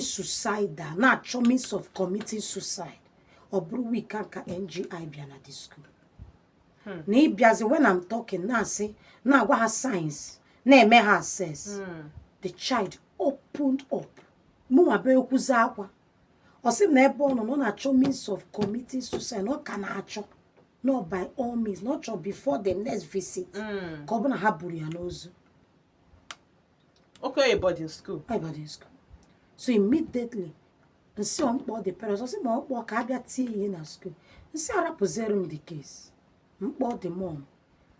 Suicidal, na-achọ means of committing suicide. Ọ bụrụ week a ka NGI bịa na the school na ịbịazi, when I'm talking, na-asị, na-agwa ha signs, na-eme ha assess, the child opened up. Mụnwa bịa ekwuzi akwa. Ọ sị m na ebe ọ nọ na ọ na-achọ means of committing suicide, na ọ ka na-achọ no by all means, na ọ chọrọ before the next visit ka ọ bụ na ha buru ya n'ozu. Okay, a boarding school. Ọ boarding school. So immediately nsị ọ mkpọ the parents. Ọ sị ma ọ kpọọ ka a bịa tie ihe na school. Nsị arapụziere m the case, mkpọ the mom,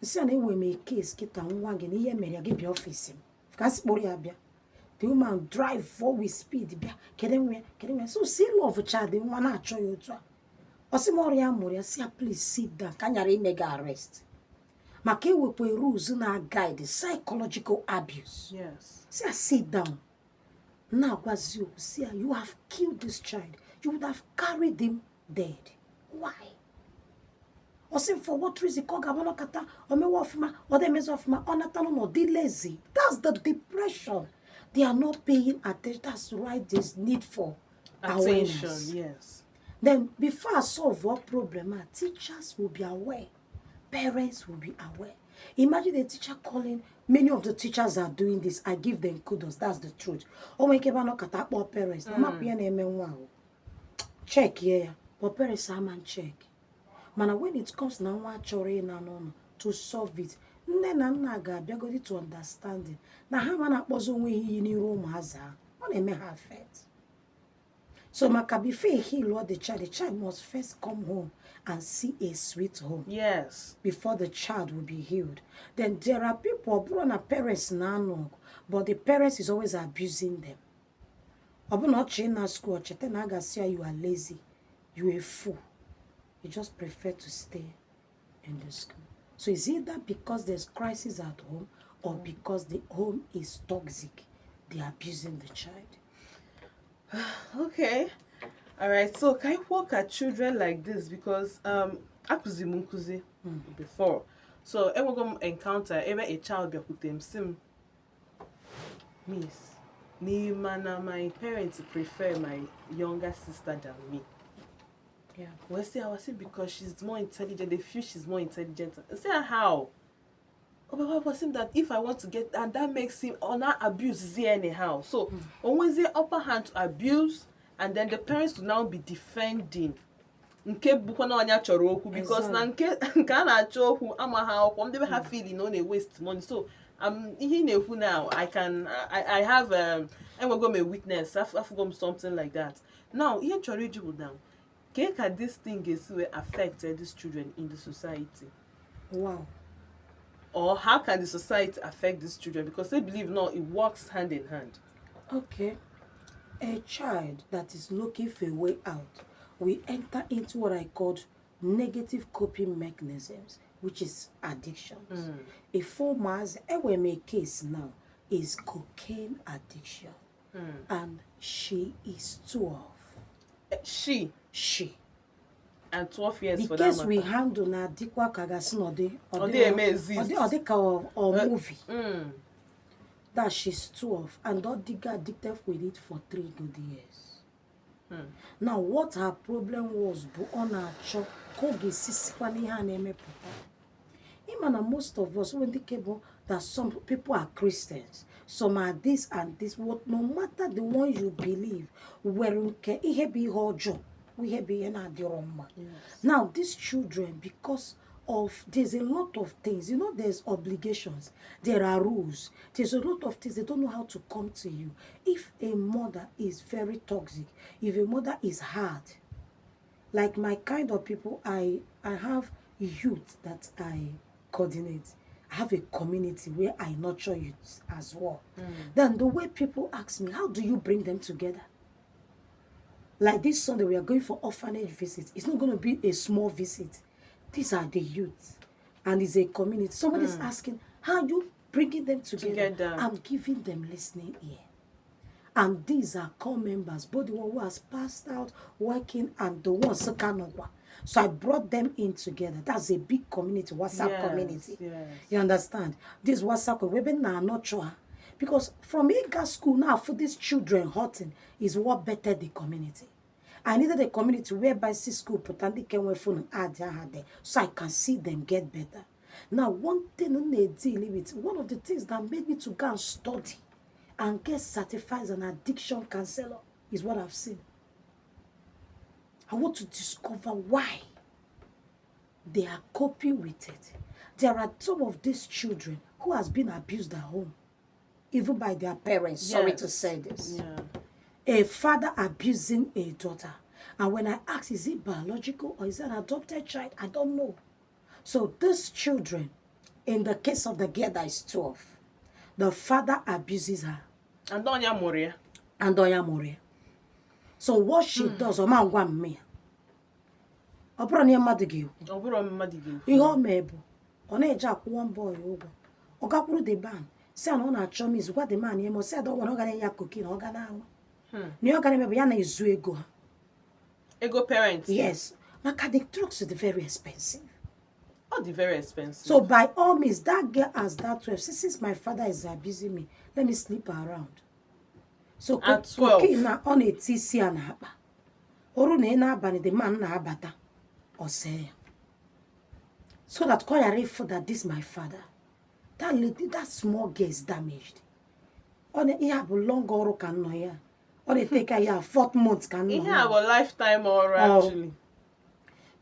nsị a na enwere m a case kịta, nwa gị na ihe mere ya, gị bịa office m. Ka sị kpọrọ ya bịa, the woman drive for with speed bịa. Kedu nwa ya? Kedu nwa ya? So si love child, nwa na-achọ ya otu a. Ọ sị m ọrụ ya mụrụ ya. Sị ya, "Please sit down," ka anyara ime gị arrest, maka ewekwa rules na guide psychological abuse. Si ya sit down, na-agwazi okwu, si ya, "You have killed this child. You would have carried him dead. Why?" Ọ sị m, for what reason ka ọ ga-abụ nọkọta o mewe ọfụma, ọ dị emezi ọfụma, ọ natalụ na ọ dị lazy? That's the depression. They are not paying attention. That's why there's need for attention. awareness. Then before I solve all problem, ah, teachers will be aware, parents will be aware. Imagine a teacher calling. Many of the teachers are doing this. I give them kudos. That's the truth. O nwere ike ebe a nọkọta akpọ parents na mapụ ya na-eme nwa ahụ, check ya, but parents ama check. Mana when it comes na nwa chọrọ ịna n'ụlọ, to solve it, nne na nna ga-abịagodi to understanding na ha ma na-akpọzi onwe ha iyi n'iru ụmụazị ahụ, ọ na-eme ha affect. So maka before he heal the child must first come home and see a sweet home before the child will be healed. Then there are people, ọ bụrụ na parents na-anụ ọgụ, but the parents is always abusing them. Ọ bụ na ọ chọọ ịna school, ọ cheta na a ga-asị ya, "You are lazy, you a fool." You just prefer to stay in the school. So it's either because there's crisis at home or because the home is toxic, they are abusing the child. Okay. All right. So can you work at children like this? Because akụzi m nkụzi before. So enwego m encounter ebe a child bịakwute m, sị m, "Miss, n'ime na my parents prefer my younger sister than me." Well, see, I was saying because she's more intelligent. They feel she's more intelligent. I say, "How?" Oh, but I was saying that if I want to get, and that makes him or not abuse anyhow. So, always the upper hand to abuse, and then the parents will now be defending. Nke bụkwa na onye chọrọ okwu, because na nke a na-achọ okwu amaghị akwụkwọ, ndị be ha feel na ọ na-waste money. So ihe ị na-ekwu now, I have enwego m a witness, afụgo m something like that. Now ihe m chọrọ iju bụ now, kee ka this thing ga-esi wee affect these children in the society? Or how can the society affect these children? Because they believe no, it works hand in hand. Okay. A child that is looking for a way out will enter into what I called negative coping mechanisms, which is addictions. A form as a case now is cocaine addiction. And she is 12. Eh, she? She. And 12 years The for that case matter. We handle na dịkwa ka gasị na ọ dị Ọ dị eme exist. Ọ dị ka ọ movie. That she's 12 and ọ dịga addicted with it for 3 good years. Now what her problem was bụ ọ na-achọ ka ọ ga-esi sikwa n'ihe a na-emepụta. Ịma na most of us when ndị bụ that some people are Christians, some are this and this. What, no matter the one you believe, nwere nke ihe bụ ihe ọjọọ, ihe bụ ihe na-adịrọ mma. Now these children, because of there's a lot of things, there's obligations, there are rules, there's a lot of things they don't know how to come to you. If a mother is very toxic, if a mother is hard, like my kind of people, I have youth that I coordinate. I have a community where I nurture youth as well. Then the way people ask me, "How do you bring them together?" Like this Sunday, we are going for orphanage visit. It's not going to be a small visit. These are the youth, and it's a community. Somebody's asking, "How are you bringing them together?" Together. I'm giving them listening ear. And these are core members, both the one who has passed out, working, and the ones who cannot. So I brought them in together. That's a big community, WhatsApp community. You understand? This WhatsApp, we've been na nurture ha. Because from ịga school now for these children hurting is what bettered the community. I needed a community whereby see school pụta, ndị ke nwe phone add aha there so I can see them get better. Now, one thing m na-deal with, one of the things that made me to go and study and get certified as an addiction counselor, is what I've seen. I want to discover why they are coping with it. There are some of these children who has been abused at home, even by their parents. Sorry to say this. A father abusing a daughter. And when I ask, is it biological or is it an adopted child? I don't know. So these children, in the case of the girl that is 12, the father abuses her. And onye mụrụ ya. And ọ ya mụrụ ya. So what she does, ọ ma ngwa mme ya. Ọ bụrụ na ihe mmadụ ga-ekwu. Ọ bụrụ mmadụ ga-ekwu. Ihe ọ mee bụ ọ na-eji akwụ one boy ụgwọ. Ọ gakwuru the man, si ya na ọ na-achọ miz, gwa the man ihe ma ọ sị ya dọwara ọ gara ya cocaine, ọ ga na-aṅụ. Na ihe ọ gara eme bụ ya na-ezu ego ha. Ego parents. Yes, maka the drugs is very expensive. Ọ dị very expensive. So by all means, that girl as that 12, since my father is abusing me, let me sleep around. So At 12. cocaine na ọ na-eti isi ya n'akpa. Oru na ị na-abalị, the man na-abata, ọ see ya. So that ka ọ ghara ịfụ that this my father. That lady, that small girl is damaged. Ọ na ihe a bụ long ọrụ ka nọ ya. Ọ na-eteka ya fourth month ka nọ Ihe ya. A bụ lifetime ọrụ. Ọrụ. Actually.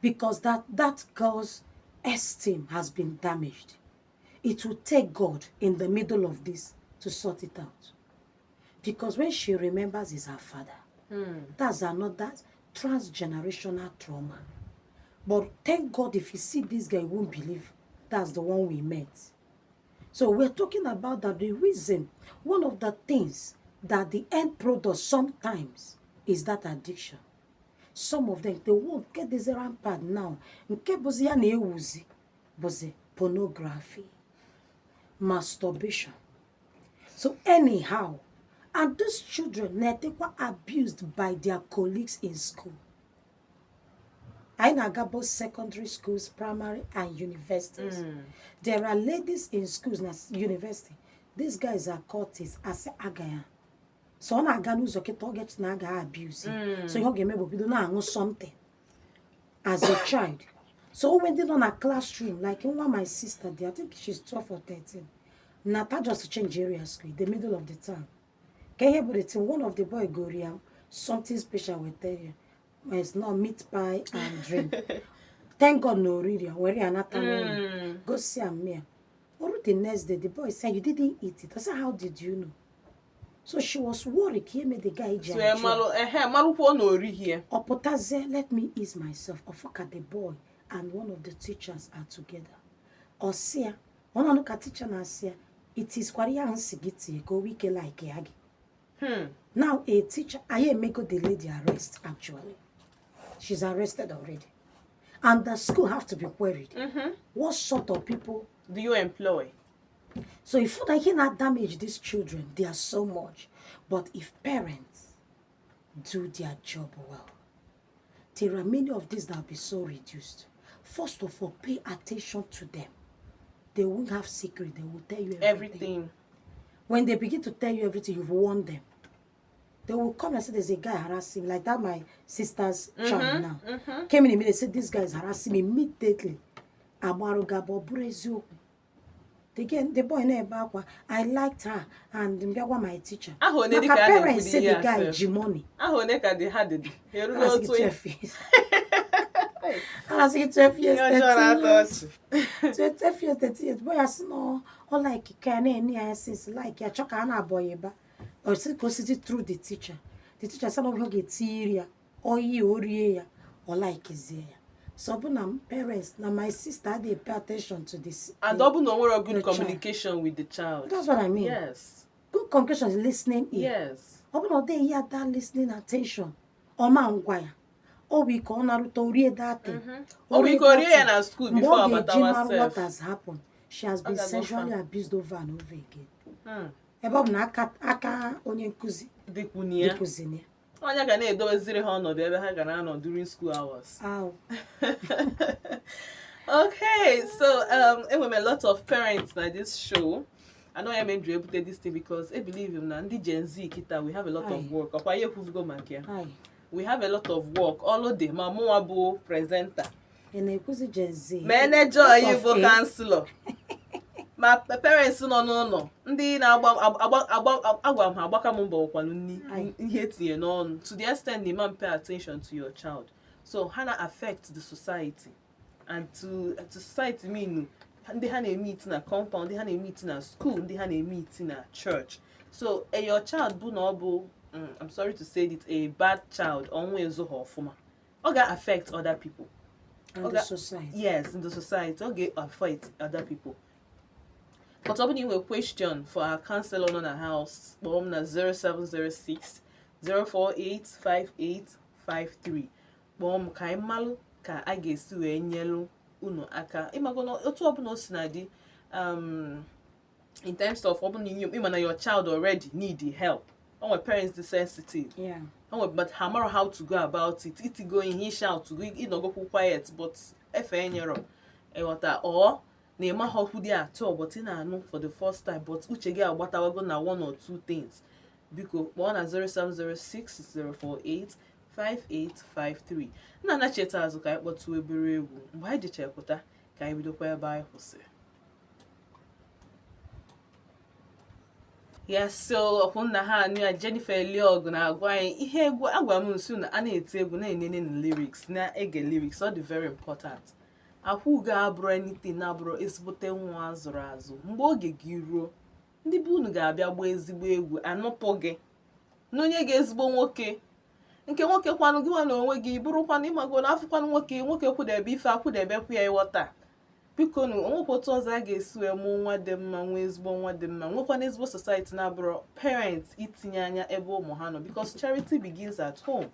Because that girl's esteem has been damaged. It will take God in the middle of this to sort it out. Because when she remembers is her father, that's another transgenerational trauma. But thank God, if you see this guy, you won't believe that's the one we met. So we're talking about that the reason, one of the things that the end product sometimes is that addiction. Some of them, they won't get this rampant now. Nke bụzi ya na-ewuzi bụzi pornography, masturbation. So anyhow, and these children na-etekwa abused by their colleagues in school. Anyị na-aga both secondary schools, primary and universities. There are ladies in schools na university. These guys are cultists. Asị aga ya. So ọ na-aga n'ụzọ kịta, ọ ga na aga abuse ya. So ihe ọ ga-eme bụ bido na-aṅụ something as a child. So when ndị nọ na classroom, like nwa my sister dị, I think she's 12 or 13. Nata just change area school in the middle of the town. Ka ihe bụ the thing, one of the boy goro ya something special wetara ya. But it's not meat pie and drink. Thank God na oriri ya, were ya nata n'ụlọ. Go see am here. Oru the next day, the boy said, "You didn't eat it." I said, "How did you know?" So she was worried ka ihe mee the guy ji So ajụ ya. Malụ ehe malụkwuo na orighi ya. Ọ pụtazie, let me ease myself. Ọfụ the boy and one of the teachers are together. Ọ sị ya, ọ na-anụ ka teacher na-asị ya, it is kwara ihe ahụ si gị tie ka o nwee ike like ya gị. Now a teacher, anyị emego the lady arrest actually. She's arrested already. And the school have to be queried. What sort of people Do you employ? So if you cannot damage these children, they are so much. But if parents do their job well, there are many of these that will be so reduced. First of all, pay attention to them. They won't have secret. They will tell you everything. Everything. When they begin to tell you everything, you've warned them. They will come and say there's a guy harassing me, like that my sister's child now. Came in immediately, said this guy is harassing me immediately. Agbaruga, but ọ bụrụ eziokwu. The girl, the boy na-ebe akwa, "I liked her," and mbịagwa my teacher. Aha one dị Maka ka a na-ekwu parents dị say ihe the guy a sef. ji money. Aha one ka dị ha dị eru A na-asị gị n'otu ya. 12 years. A na-asị gị 12 years, Ihe ọjọọ 13 na-atọ years. ọchị. 12 years, 13 years. Boy asị na ọ like ka ya na-ene ya since like ya chọ ka a na-abọ ya ịba. Ọ sị ka o sizi through the teacher. The teacher sị na ọ ga-eti ya, ọ yi o rie ya, ọ likezie ya. So ọ bụ na parents na my sister adịghị pay attention to this. And ọ bụ na o nwere good The child. Communication with the child. That's what I mean. Good communication is listening ear. Ọ bụ na ọ dịghị ya that listening attention, ọ ma ngwa ya. Ọ bụ ike ọ narụta o rie that thing. Ọ bụ ike o rie ya na school Mgbe before ọ ọ ga-eji batawa mara what sef. Has happened, she has been Ọ ga-go sexually far. Abused over and over again. Ebe ọ bụ na aka onye nkụzi Dịkwunye ya. dịkwuzini ya. Onye ga na-edoweziri ha ọnọdụ ebe ha ga na-anọ during school hours. Aw. Okay, so enwere m a lot of parents na this show. Anọ ya mere m ji ebute this thing, because I believe m na ndị Gen Z kịta, we have a lot of work. Ọkwa ihe ekwuzigo maka ya. We have a lot of work. Ọlụ dị ma mụnwa bụ presenter. Ị na-ekwuzi Gen Z. Manager anyị bụ Of A. counselor, ma parents nọ n'ụlọ, ndị na-agba agba agba, agwa m ha agbaka m mbọ kwanụ nni ihe etinye n'ọnụ, to the extent na ịma pay attention to your child. So ha na affect the society and to society mean ndị ha na-emeet na compound, ndị ha na-emeet na school, ndị ha na-emeet na church. So your child bụ na ọ bụ, I'm sorry to say it, a bad child, ọnwụ ezo ha ọfụma, ọ ga-affect other people And the society. Yes, in the society, ọ ga-affect other people. But ọ bụrụ na ị nwere question for our counselor nọ na house, kpọọ m na 0706 048 5853. Kpọọ m ka anyị malụ ka a ga-esi wee nyelu unu aka. Ịmago na otu ọbụla o si na dị, in terms of ọ bụrụ na ịma na your child already need the help. O nwere parents dị sensitive. O nwere, but ha mara how to go about it. Itigo ihe, shout go, ịnọgokwu quiet, but efe enyero ịghọta ọ na ịmaghị okwu dị atọ, but ị na-anụ for the first time, but uche gị agbatawago na one or two things, biko kpọọ na 0706 048 5853. Nna na cheta azụ ka anyị kpọtụ obere egwu. Mgbe anyị jechara pụta, ka anyị bidokwa ebe anyị kwụsịrị. Yes, so ọkwụnna ha anụ ya, Jennifer Eliogu na-agwa anyị ihe egwu. Agwa m nso na a na-eti egwu, na-enene na lyrics, na-ege lyrics, ọ dị very important. Akwụ ugo abụrụ anything, na-abụrụ ezigbote nwa azụrụ azụ. Mgbe oge gị ruo, ndị be unu ga-abịa gbaa ezigbo egwu, anụpụ gị n'onye gị ezigbo nwoke. Nke nwoke kwanụ, gị nwa na onwe gị bụrụkwanụ ịmago na afụkwanụ nwoke, nwoke kwụdebe ife akwụdebekwu ya, ịghọta. Biko nụ, onwekwa otu ọzọ a ga-esi wee mụọ nwa dị mma, nwee ezigbo nwa dị mma, nwekwana ezigbo society, na-abụrụ parents itinye anya ebe ụmụ ha nọ, because charity begins at home.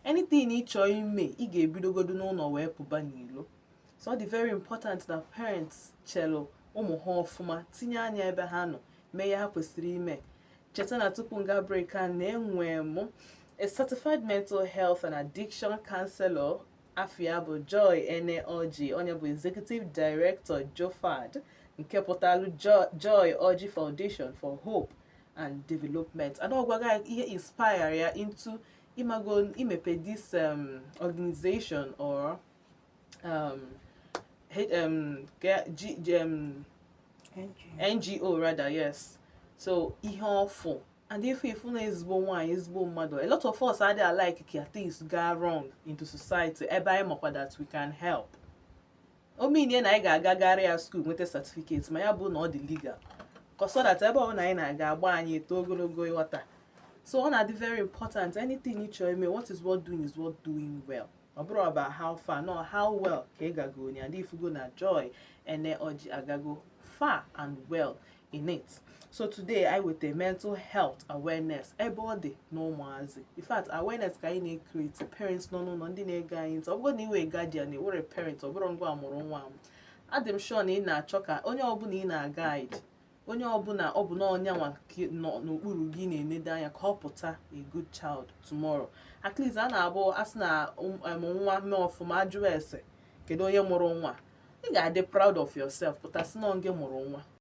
Anything ị chọọ ime, ị ga-ebidogodo n'ụlọ wee pụba n'ilo. So ọ dị very important na parents chelụ ụmụ ha ọfụma, tinye anya ebe ha nọ, mee ihe ha kwesịrị ime. Cheta na tupu nga break a, na-enwe m a certified mental health and addiction counselor, afia bụ Joy Ene Oji, onye bụ executive director JOFAD, nke pụtalụ Joy Oji Foundation for Hope and Development. Ada ọgwaga ihe inspire ya into imago imepe this organization or H, um, G, G, NGO rather. Yes, so ihe ọfụ and ife ifu na ezigbo nwaanyị, ezigbo mmadụ. A lot of us adịghị like ka things go wrong into society ebe anyị makwa that we can help. O mean na anyị ga-agagharị ya school nweta certificate, ma ya bụ na ọ dị legal, so that ebe ọ na anyị na-aga agba anyị eto ogologo, ịghọta. So ọ na-adị very important. Anything ị chọrọ ime, what is worth doing is worth doing well. Ọ bụrụ about how far, no, how well ka ị gago onye. And ifugo na Joy Ene Oji agago far and well in it. So today I weta mental health awareness ebe ọ dị n'ụmụazị. In fact, awareness ka anyị na-ecreate. Parents nọ n'ụlọ, ndị na-ege anyị ntị, ọ bụrụ na ị wee guardian, ị were parent, ọ bụrụ ngwa mụrụ nwa m, adị m sure na ị na-achọ ka onye ọbụla ị na-guide, onye ọbụla ọ bụ na ọnyanwa nọ n'okpuru gị na-enedo anya ka ọ pụta a good child tomorrow. At least a na-abụ asị na nwa mee ọfụma, ajụọ ese kedu onye mụrụ nwa, ị ga-adị proud of yourself, pụta sị na gị mụrụ nwa.